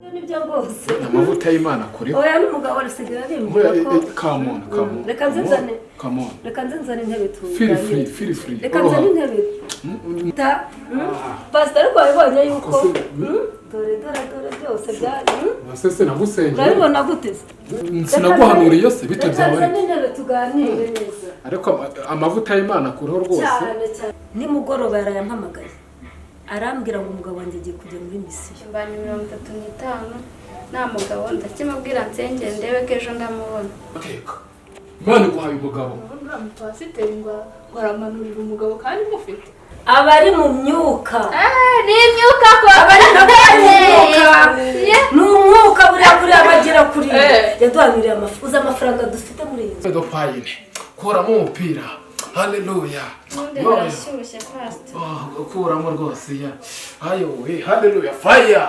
Nibyo rwose. Amavuta y'Imana akuriho. Oya, n'umugabo arasigaye abimbwira ko Come on, come on. Reka nze nzane. Come on. Reka nze nzane intebe. Feel free. Tuganire. Feel free. Reka nzane intebe. Ta pastor, ariko wabibonye yuko dore, dore, dore byose byari. Se sinagusengera? Urabibona gute se? Sinaguhanuriye se bite? Reka Byawe. nzane intebe tuganire neza. Ariko amavuta y'Imana akuriho rwose. Cyane cyane. Nimugoroba yarayampamagaye, arambwira ngo umugabo wanjye agiye kujya muri misiyo. Mbanye 35 nta mugabo. Ndakimubwira nsengere ndebe ko ejo ndamubona. Teka, Imana iguhaye umugabo. Ubundi uriya mupasiteri ngo aramanurira umugabo kandi mufite. Abari mu myuka. Ni imyuka ko. Abari mu myuka, ni umwuka buriya. Kuriya bagera kuri yaduhanuriye uzi amafaranga dufite muri iyi nzu. Dopayine, kuramo umupira, haleluya. Ubundi harashyushye, pasita. Oh, kuramo rwose ya ayo we, haleluya, fire,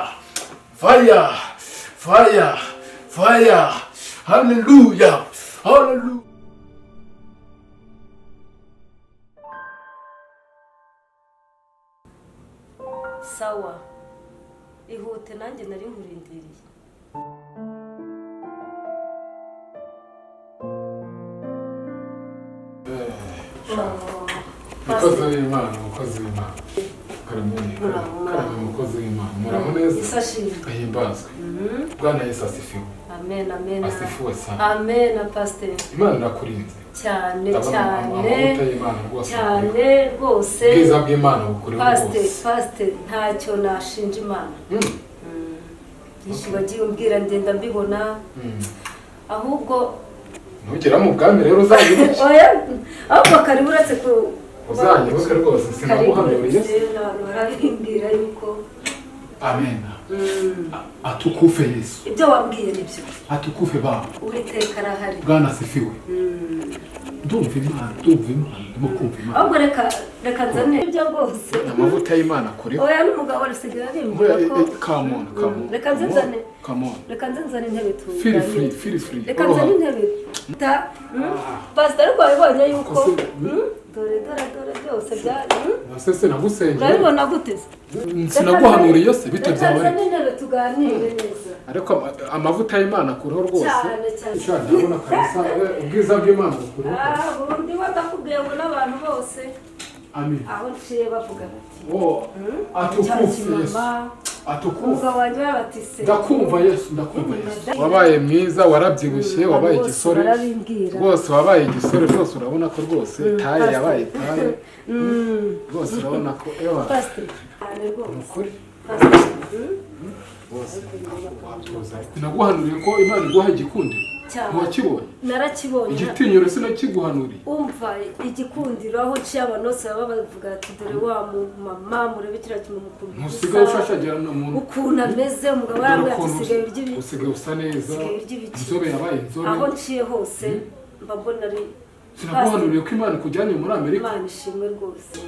fire, fire, fire, haleluya, haleluya. Sawa, ihute, nanjye nari nkurindiriye. Umukozi w'Imana, umukozi w'Imana, karame. Muraho, muraho. Karame, umukozi w'Imana, muraho neza? Isashimwe. Ahimbazwe Bwana Yesu, asifiwe. Amen, amen. Asifiwe sana. Amen, pasiteri. Imana irakurinze. Cyane. Ndabona Cyane. amavuta y'Imana rwose akuriho. Cyane rwose. Ubwiza bw'Imana bukuriho Pasiteri. rwose. Pasiteri, ntacyo nashinja Imana. Byinshi wagiye umbwira ngenda mbibona. Ahubwo Nugera mu bwami rero uzanyibuke. Oya, ahubwo karibu, uretse ku Uzanyibuke rwose. Karibu. Sinaguhanuriye? N'abantu barabimbwira yuko Amen, atukufe Yesu. Ibyo wambwiye nibyo. Atukufe Baba. Uwiteka arahari. Bwana asifiwe. Ndumva Imana, ndumva Imana, ndimo kumva Imana. Ahubwo reka nzane ibyo rwose. Amavuta y'Imana akuriho. Oya, n'umugabo arasigaye abimbwira ko Come on, come on. Reka nze nzane. Come on. Reka nze nzane intebe. Feel Tuganire. free, feel free. Reka nzane intebe. Ta pastor, ariko wabibonye yuko dore, dore, dore byose byari. Se sinagusengera? Urabibona gute se? Sinaguhanuriye se bite? Reka Byawe. nzane intebe tuganire neza. Ariko amavuta y'Imana akuriho rwose. Cyane cyane. Sha, ndabona kabisa ubwiza bw'Imana bukuriho kabisa. Ah, bundi we, ndakubwiye ngo n'abantu bose Amen. aho nciye bavuga bati Oh, atukufe Yesu. Mama. Atukufe. Umugabo wanjye babatise. Ndakumva Yesu, ndakumva Yesu. Wabaye mwiza, warabyibushye, wabaye Bose igisore. barabimbwira. Rwose wabaye igisore rwose, urabona ko rwose taille yabaye taille rwose, urabona ko ewa. Pasiteri, cyane rwose. Ukuri. Pasiteri. Rwose watuza. Naguhanuriye ko Imana iguha igikundiro. Cyane. Ntiwakibonye? Narakibonye. Igitinyiro sinakiguhanuriye? Umva, igikundiro, aho nciye abantu bose baba bavuga ati: "Dore wa mama, murebe kiriya kintu ukuntu Ntusigaye gisa, ushashagirana umuntu. ukuntu ameze." Umugabo Dore yarambwira ati: ukuntu "Usigaye urya ibi." Usigaye usa neza. Usigaye urya ibiki. Inzobe yabaye inzobe. Aho nciye hose mba mbona ari Sinaguhanuriye ko Imana ikujyanye muri Amerika? Imana ishimwe rwose.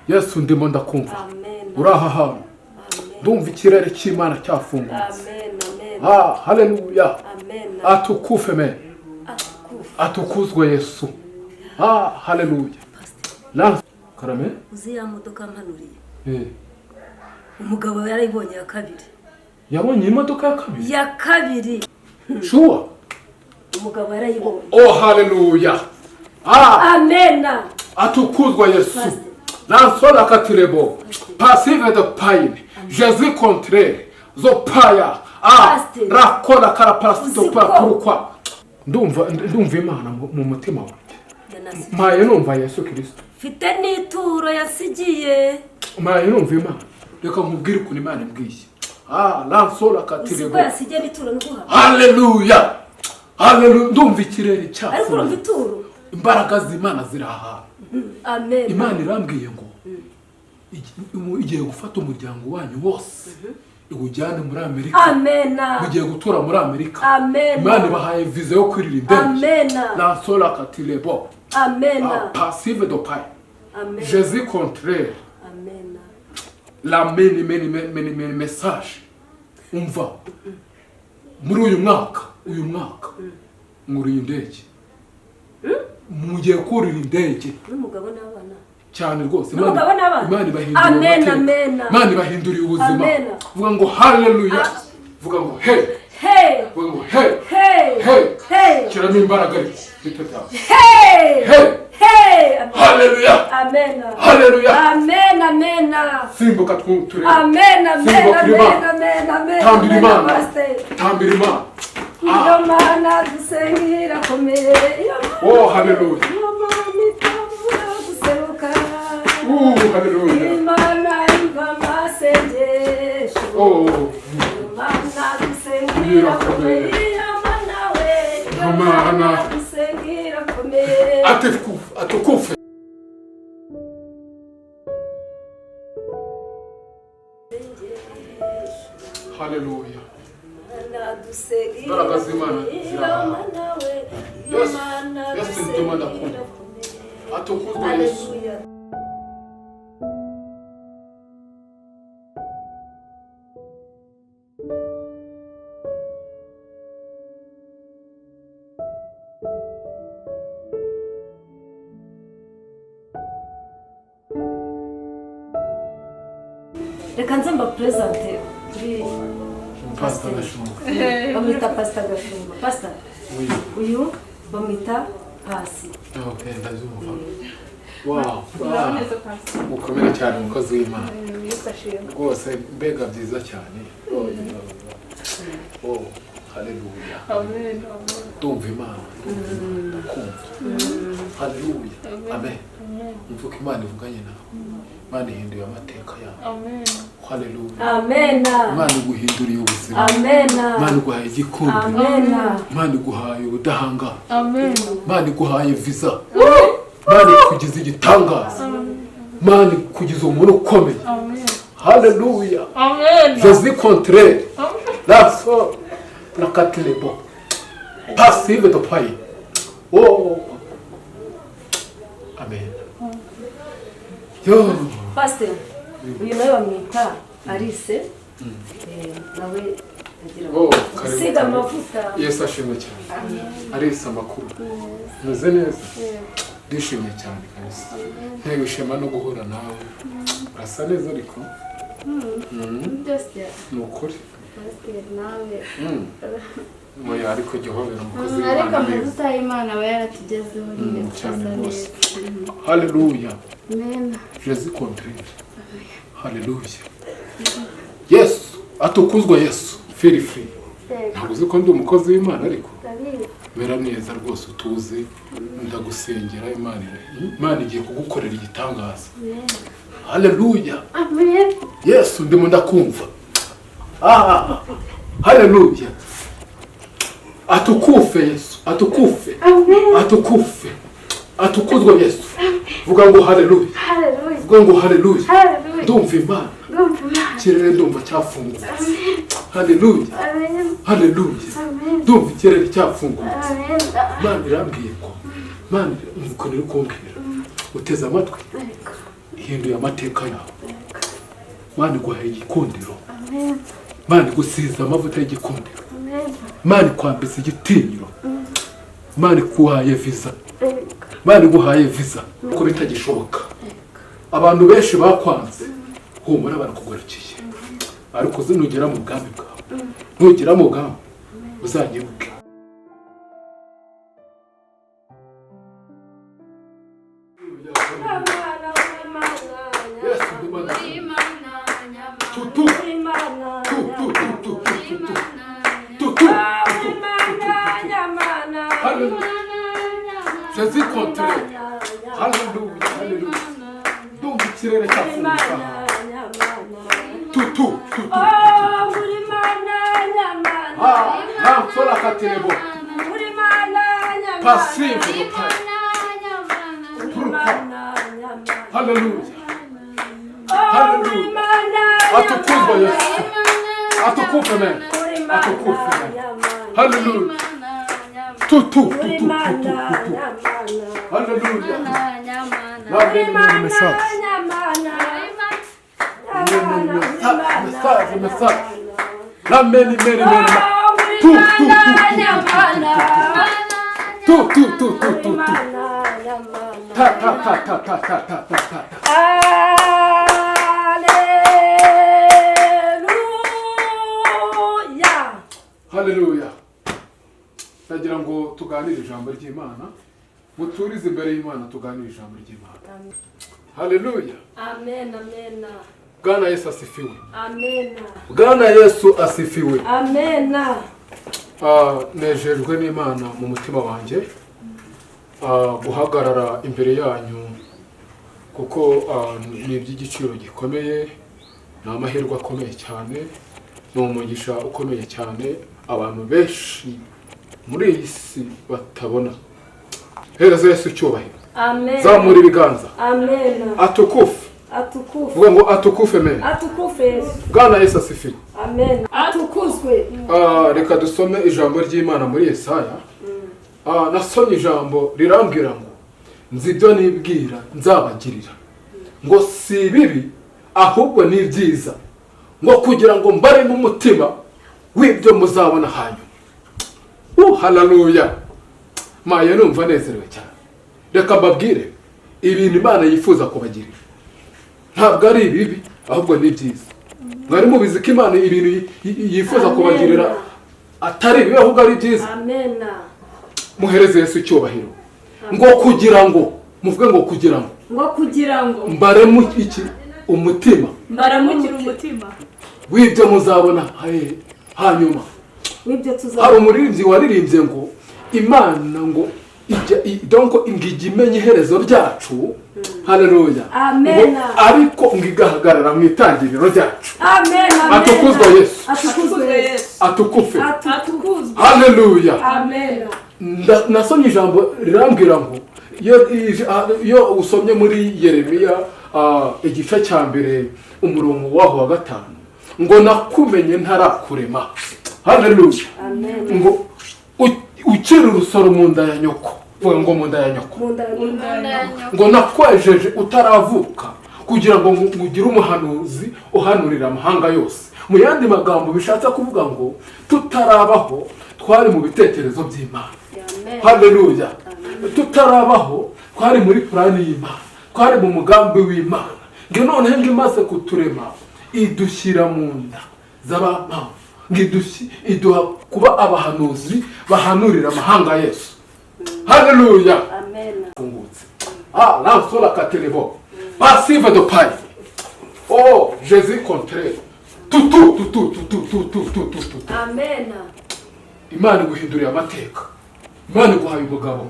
Yesu, ndimo ndakumva. Amen. Uri aha hantu. Amen. Ndumva ikirere cy'Imana cyafungutse. Amen, amen. Ah, haleluya. Amen. Atukufe me. Atukufe. Atukuzwe Yesu, ah, haleluya. Pasiteri. Karame. Uzi ya modoka mpanuriye? Eh. Umugabo yarayibonye ya kabiri. Yabonye imodoka ya kabiri? Ya kabiri. Sure? Umugabo yarayibonye. Oh, haleluya, ah. Amena. Atukuzwa Yesu. Pastor. Lansola katirebo pasive de paine Jésus contraire zopaya ah. Pastor. Rakola karapasito. Uzi pa ko- pourquoi ndumva Imana mu mutima wanjye. Yanasigiye. Mpaye numva Yesu Kirisito. Mfite n'ituro yasigiye. Mpaye numva Imana. Reka nkubwire ukuntu Imana imbwiye. Ah, lansola Uzi katirebo. ko yasigiye n'ituro nguha? Haleluya, haleluya, ndumva ikirere Ariko urumva cyafunze. ituro. Imbaraga z'Imana ziri ahantu. Amen. Imana irambwiye ngo igiye gufata umuryango wanyu wose iwujyane muri Amerika. Amena. Mugiye gutura muri Amerika. Amen. Imana ibahaye viza yo kwirira indege. Amena. Lansola katirebo. Amena. Passive de paille. Amen. Jésus contraire. Amena. La many many many many many message. Umva, muri uyu mwaka, uyu mwaka mwuriye indege, mugiye kurira indege. N'umugabo n'abana. Cyane rwose. N'umugabo n'abana. Imana ibahinduriye Amen, amateka. amen. Imana ibahinduriye ubuzima. Amen. Vuga ngo haleluya. Vuga ngo hey. Hey. Vuga ngo hey. Hey. Hey. Hey. Shyiramo imbaraga ariko bito byawe. Hey. Hey. Hey. Haleluya. Amen. Haleluya. Amen. Amen. Simbuka turebe. Amen. Amen. Simbuka Amen. Imana. Amen. Amen. Tambira Amen. Imana. Pastor. Tambira Imana. Iyo mana dusenga irakomeye. Iyo mana. Oh, haleluya. Iyo mana itabura guseruka. Haleluya. Imana imva amasengesho. Oh. Imana dusenga irakomeye. Iyo mana we. Iyo Imana. mana dusenga irakomeye. Atukufe, atukufe. Haleluya. Imbaraga z'Imana zirahari. Yesu, Yesu ndimo ndakumva. Atukuzwe Yesu. Haleluya. Reka nze mbapresente kuri Pastor Gashumba. bamwita Pastor Gashumba. Pastor, Oui. uyu bamwita Pasi. Okay, ndabyumva. Wow. Muraho neza Pastor. Mukomere cyane umukozi w'Imana. Yesu ashimwe. Rwose mbega byiza cyane. Oh, haleluya. Amen. Amen. Ndumva Imana, ndumva Imana, ndakumva. Haleluya. Amen. Umva ko Imana ivuganye nawe. Imana ihinduye amateka yawe. Amen. Haleluya. Amen. Imana iguhinduriye ubuzima. Amen. Imana iguhaye igikundiro. Amen. Imana iguhaye ubudahangarwa. Amen. Imana iguhaye visa. Imana ikugize igitangaza. Imana ikugize umuntu ukomeye. Amen. Haleluya. Amen. Je suis contraire. La so la katlebo. Passive de paille. Oh. Amen. Yo. Pastor, uyu nawe bamwita Alice. Nawe agira Oh, karibu. gusiga amavuta. Yesu ashimwe cyane. Alice amakuru. Meze neza. Ndishimye cyane kabisa. Ntewe ishema no guhura nawe. Urasa neza ariko. Byose Ni ukuri. Pastor nawe. Oya ariko jya uhobera umukozi Ariko w'Imana neza. amavuta y'Imana aba yaratugezeho nyine Cyane tukasa rwose. neza. Haleluya. Amen. Jésus contraire. Haleluya. Yesu atukuzwe Yesu. Feel free. Ntabwo uzi ko ndi umukozi w'Imana ariko Ndabizi. mera neza rwose utuze ndagusengera Imana Imana igiye kugukorera igitangaza. Haleluya. Amen. Yesu ndimo ndakumva. Ah, haleluya. Atukufe Yesu, atukufe. Amen. Atukufe. Atukuzwe Yesu. Vuga ngo haleluya. Haleluya. Vuga ngo haleluya. Haleluya. Ndumva Imana. Ndumva Imana. Ikirere ndumva cyafungutse. Haleluya. Amen. Haleluya. Amen. Ndumva ikirere cyafungutse. Amen. Imana irambwiye ko Imana ukuntu iri kumbwira. Uteze amatwi. Ihinduye amateka yawe. Imana iguhaye igikundiro. Amen. Imana igusize amavuta y'igikundiro. Amen. Imana ikwambitse igitinyiro. Imana iguhaye visa. Imana iguhaye visa. Kuko bitagishoboka. Abantu benshi bakwanze. Humura barakugarukiye. Ariko uzi nugera mu bwami bwawe. Nugera mu bwami uzanyibuke. Yesu ndimo ndakumva. Tutu. Tu tu tu tu tu tu. Tu tu. Haleluya. Jésus contraire. Haleluya. Haleluya. Ndumva ikirere cyafunguka. Tu tu tu tu. Ah, nansola katerebo. Passive de paille. Pourquoi? Haleluya. Haleluya. Atukuzwe Yesu. Atukufe men. Atukufe men. Haleluya. Tu tu tu tu tu tu tu. Haleluya. Message. Message, message. La meni meni meni. Tu tu tu tu tu tu tu tu tu. Ta ta ta ta ta ta ta ta ta. Haleluya. Haleluya. Ndagira ngo tuganire ijambo ry'Imana, muturize imbere y'Imana, tuganire ijambo ry'Imana. Haleluya. Amen, amen. Bwana Yesu asifiwe. Amen. Bwana Yesu asifiwe. Amen. Nejejwe n'Imana mu mutima wanjye guhagarara imbere yanyu, kuko ni iby'igiciro gikomeye, ni amahirwe akomeye cyane, ni umugisha ukomeye cyane abantu benshi muri iyi si batabona. Hereza Yesu icyubahiro. Amen. Zamura ibiganza. Amen. Atukufu. Atukufu. Vuga ngo atukufe me. Atukufu Yesu. Bwana Yesu asifiwe. Amen. Atukuzwe. Reka dusome ijambo ry'Imana muri Yesaya. Nasomye ijambo rirambwira ngo nzi ibyo nibwira nzabagirira, ngo si ibibi ahubwo ni ibyiza, ngo kugira ngo mbaremo umutima w'ibyo muzabona hanyuma. Haleluya. Maye numva nezerewe cyane. Reka mbabwire ibintu Imana yifuza kubagirira, ntabwo ari ibibi ahubwo ni byiza. Mwari mubizi ko Imana ibintu yifuza kubagirira atari ibibi ahubwo ari byiza? Amen. Muhereze Yesu icyubahiro. Ngo kugira ngo muvuge ngo kugira ngo, ngo kugira ngo mbaremo iki? Umutima. Mbaramukira umutima w'ibyo muzabona hanyuma. W'ibyo tuzabona. Hari umuririmbyi waririmbye ngo Imana ngo ijya, donc ngo ijya imenya iherezo ryacu. Haleluya. Amen. Ngo ariko ngo igahagarara mu itangiriro ryacu. Amen. Amen. Atukuzwe Yesu. Atukuzwe Yesu. Atukufe. Atukuzwe. Haleluya. Amen. Nasomye ijambo rirambwira ngo iyo usomye muri Yeremiya igice cya 1 umurongo waho wa 5, ngo nakumenye ntarakurema. Haleluya. Amen. Ngo ukiri urusoro mu nda ya nyoko. Vuga ngo mu nda ya nyoko. Mu nda ya nyoko. Ngo nakwejeje utaravuka kugira ngo ugire umuhanuzi uhanurira amahanga yose. Mu yandi magambo bishatse kuvuga ngo tutarabaho twari mu bitekerezo by'Imana. Haleluya. Tutarabaho twari muri plani y'Imana, twari mu mugambi w'Imana. Ngo noneho ngo imaze kuturema idushyira mu nda z'abamama, ngo iduha kuba abahanuzi bahanurira amahanga Yesu. Haleluya. Amen. Fungutse. Lansola katerebo. Passive de paille. Oh, Jésus contraire. Tutu tutu tutu tutu tutu tutu. Amen. Imana iguhinduriye amateka. Imana iguhaye umugabo.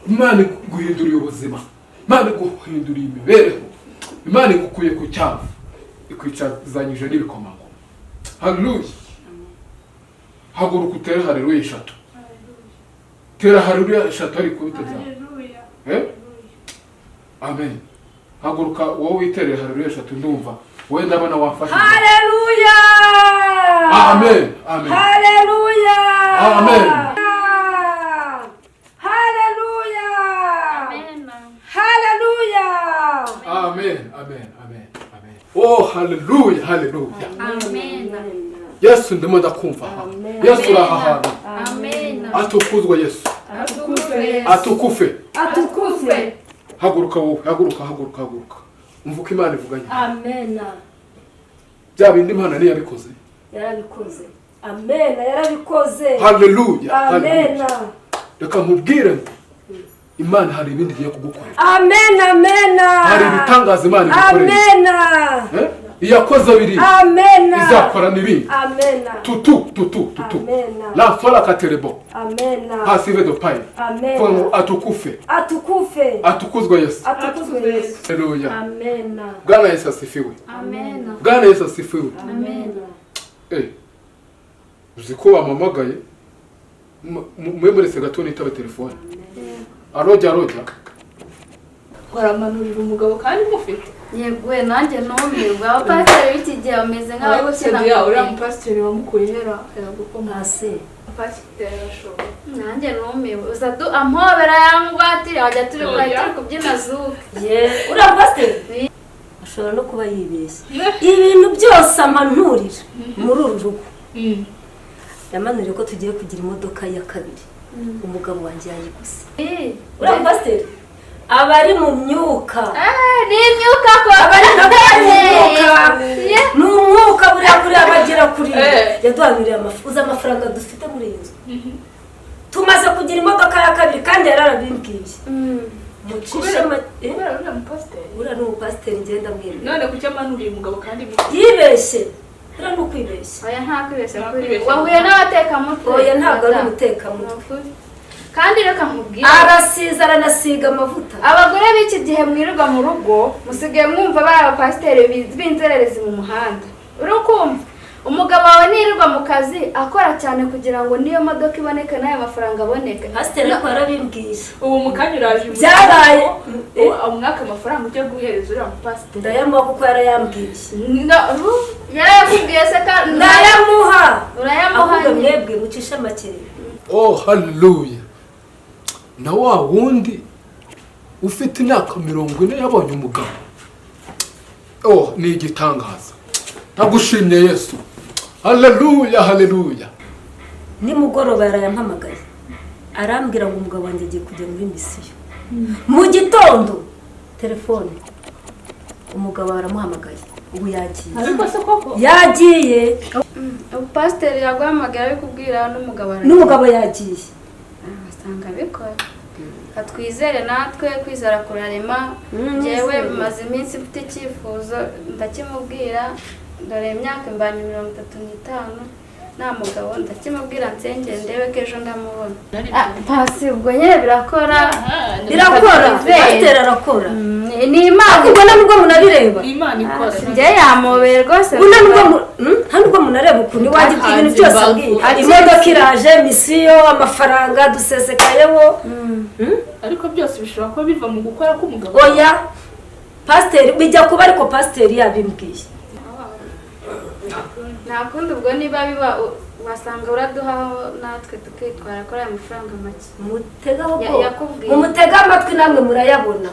Imana iguhinduriye ubuzima. Imana iguhinduriye imibereho. Imana igukuye ku cyavu, ikwicazanyije n'ibikomangoma. Haleluya. Haguruka utere haleluya 3. Tera haleluya 3 ariko bite byawe. Amen. Haguruka wowe witerere haleluya 3, ndumva wowe ndabona wafashe. Haleluya. Amen. Amen. Haleluya. Amen. Haleluya. Amen. Haleluya. Amen. Amen. Amen. Amen. Oh, haleluya, haleluya. Amen. Yesu ndimo ndakumva. Yesu uraha hantu. Amen. Atukuzwe Yesu. Atukuzwe. Atukufe. Atukufe. Haguruka wowe, haguruka, haguruka, haguruka. Umva uko Imana ivuganye. Amen. Bya bindi Imana niyo yabikoze. Yarabikoze. Amen, yarabikoze. Haleluya. Amen. Reka nkubwire ngo Imana hari ibindi igiye kugukorera. Amen, amen. Hari ibitangaza Imana igukorera. Amen. Iyakoze biri. Amen. Izakora n'ibindi. Amen. Tutu tutu tutu. Amen. La sola katerebo. Amen. Pasive de paille. Amen. Ngo atukufe. Atukufe. Atukuzwe Yesu. Atukuzwe Yesu. Haleluya. Amen. Bwana Yesu asifiwe. Amen. Bwana Yesu asifiwe. Amen. Uzi ko bamamagaye mwe murese gato nitaba telefone. Arojya arojya. Waramanurira umugabo kandi mufite. Yegwe nanjye numirwa. Abapasiteri b'iki gihe bameze nk'abakina. Uriya mupasiteri wamukuye hera Ase. Pasiteri arashoboye. Nanjye numiwe. Uza du ampobera yangwatira wajya turi kubyina zuke. Ye, uriya mupasiteri ashobora no kuba yibeshye. Ibintu byose amanurira muri uru rugo. Yamanuriye ko tugiye kugira imodoka ya 2. Umugabo wanjye yayiguze. Uriya mupasiteri Abari mu myuka. Ni imyuka ko Abari nabo bari mu myuka. Ni umwuka buriya kuriya bagera kuri yaduhanuriye uzi amafaranga dufite muri iyi nzu. Tumaze kugira imodoka ya kabiri kandi yararabimbwiye. Mucishe Kubera uriya mupasiteri. Uriya ni umupasiteri, ngenda mwemera. None kuki amanuriye umugabo kandi Yibeshye, uriya ni ukwibeshya. Oya, nta kwibeshya Nta kuri kwibeshya. Wahuye n'abatekamutwe. Oya, ntabwo ari Madamu. umutekamutwe. Ni ukuri. Kandi reka nkubwire, Arasiza, aranasiga amavuta. Abagore b'iki gihe mwirirwa mu rugo musigaye mwumva bari abapasiteri b'inzererezi mu muhanda. Uri kumva umugabo wawe nirirwa mu kazi akora cyane kugira ngo niyo modoka iboneke n'ayo mafaranga aboneke. Pasiteri ariko yarabimbwiye. Ubu mu kanya uraje Byabaye. Umwaka amafaranga ujya guhereza uriya mupasiteri. Ndayamuha kuko yarayambwiye. No, yarayakubwiye se kandi? Ndayamuha. Urayamuha Ahubwo nyine. mwebwe mucishe make. Oh, haleluya! Na wa wundi ufite imyaka 40 yabonye umugabo. Oh, ni igitangaza! Ndagushimye Yesu. Haleluya, haleluya! Nimugoroba yarayampamagaye, arambwira ngo umugabo wanjye agiye kujya muri misiyo. Mu gitondo telefone, umugabo aramuhamagaye, ubu yagiye. Ariko se koko? Yagiye. Ubu pasiteri yaguhamagara abikubwira n'umugabo aragiye. N'umugabo yagiye. Basanga abikora. Twizere natwe, kwizera kurarema. Njyewe Nizere. maze iminsi mfite icyifuzo, ndakimubwira. Dore imyaka imbanye 35 nta mugabo. Ndakimubwira nsengere ndebe ko ejo ndamubona. Pasi, ubwo nyine birakora. Birakora. Twizere. Pasiteri arakora. Ni Imana. Ariko ubwo nubwo munabireba. Ni Imana ikora. Njye yamobeye rwose. Ubwo nubwo nta nubwo munareba ukuntu iwanjye ibintu byose ambwiye, imodoka iraje, misiyo, amafaranga dusesekayeho. Ariko byose bishobora kuba biva mu gukora k'umugabo. Oya, pasiteri bijya kuba, ariko pasiteri yabimbwiye. Nta kundi, ubwo niba biba wasanga uraduhaho natwe tukitwara kuri aya mafaranga make. Mutegaho ko Yakubwiye. Mumutege amatwi, namwe murayabona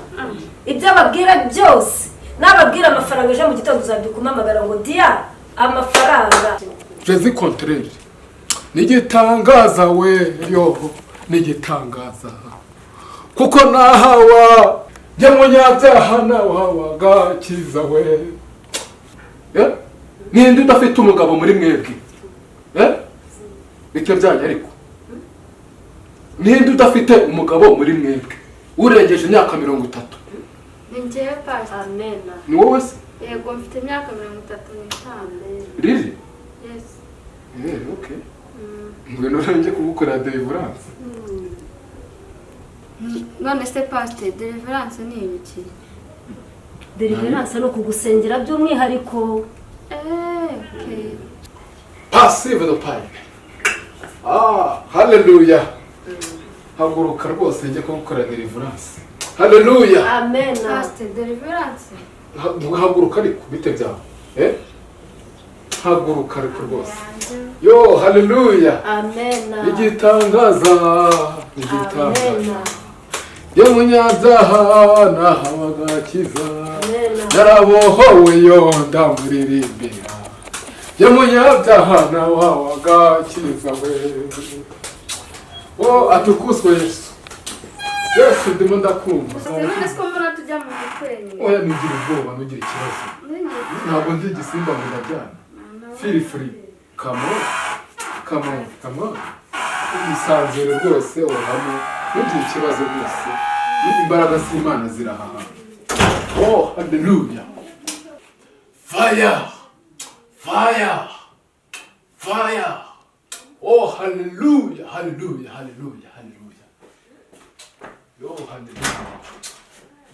ibyo ababwira byose. Nababwira amafaranga ejo mu gitondo uzabyuka umpamagara ngo: "Diya, amafaranga." Jezi contraire ni igitangaza we, yo ni igitangaza kuko nahawa jya munyabyaha nahawa gakiza we. Eh? Ninde udafite umugabo muri mwebwe? Eh? Bite byanyu? Ariko ninde udafite umugabo muri mwebwe urengeje imyaka 30? Ni njyewe, pasi. Amena. Ni wowe se? Yego, mfite imyaka 35. Riri? Yes. Eh, okay, ngwino urenge kugukorera deliverance. None se pasiteri, deliverance ni ibiki? Deliverance ni ukugusengera by'umwihariko. Eee, okay. Passive the pine. Ah, haleluya! Haguruka rwose njye kugukorera deliverance. Haleluya! Amena. Pasiteri, deliverance? Haguruka ariko, bite byawe? Eh, haguruka ariko rwose. Yo, haleluya! Amena. Igitangaza, igitangaza! Amena. Yo munyabyaha nahawe agakiza. Amena. Narabohowe, yo ndamuririmbira. Yo munyabyaha nahawe agakiza we. Oh, atukuzwe Yesu! Yesu, ndimo ndakumva. None se ko mbona tujya mu mutwe? Oya, ntugire ubwoba, ntugire ikibazo. Ntabwo ndi igisimba ngo ndabyana. Feel free, come on, come on, come on. Isanzure rwose, urahamo, ntugire ikibazo rwose. Imbaraga z'Imana zirahaha. Oh, haleluya! Fire, fire, fire! Oh, haleluya, haleluya, haleluya, haleluya! Yo, haleluya!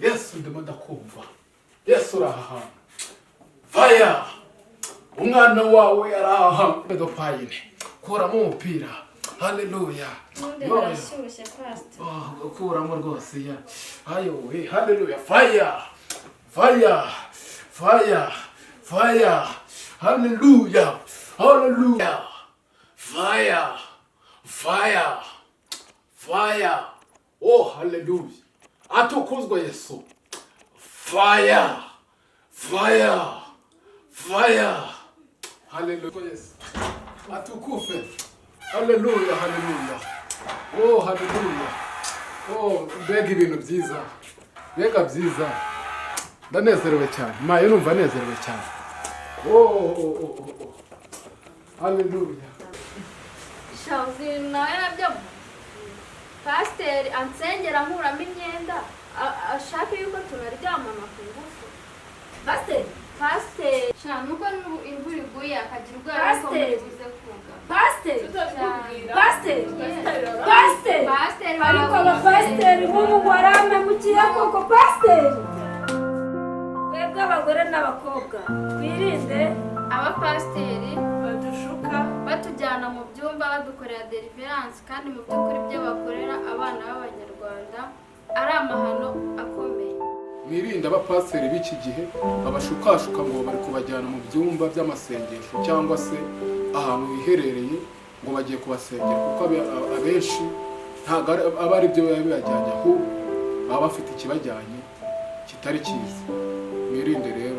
Yesu, ndimo ndakumva. Yesu, uraha hantu. Fire! Umwana wawe araha. Dopayine, kuramo umupira. Haleluya! Ubundi Yo, birashyushye, pasiteri. Oh, kuramo rwose ya. Ayo we, haleluya! Fire, fire, fire, fire! Haleluya, haleluya! Fire, fire, fire! Oh, haleluya! Atukuzwe Yesu! Fire, fire, fire! Haleluya! Yesu atukufe! Haleluya, haleluya! Oh, haleluya! Oh, mbega ibintu byiza! Mbega byiza, ndanezerewe cyane, maye numva nezerewe cyane. Oh, oh, oh, oh, oh. Haleluya! Shazi nawe nabyo, pasiteri ansengera nkuramo imyenda, ashaka yuko tunaryamana ku ngufu. Pasiteri? Pasiteri sha, nuko n'ubu imvura iguye akagira ubwoba yuko Pasiteri. mubuze kugama. Pasiteri? Tutazikubwira. Pasiteri, pasiteri! Pasiteri. Ariko abapasiteri b'ubu waramemukiye koko, pasiteri. Twebwe abagore n'abakobwa twirinde abapasiteri badushuka batujyana mu byumba badukorera deliverance, kandi mu by'ukuri ibyo bakorera abana b'Abanyarwanda ari amahano akomeye. Mwirinde abapasiteri b'iki gihe babashukashuka ngo bari kubajyana mu byumba by'amasengesho cyangwa se ahantu hiherereye ngo bagiye kubasengera, kuko abenshi ntabwo aba ari byo biba bibajyanye, ahubwo baba bafite ikibajyanye kitari cyiza. Mwirinde rero.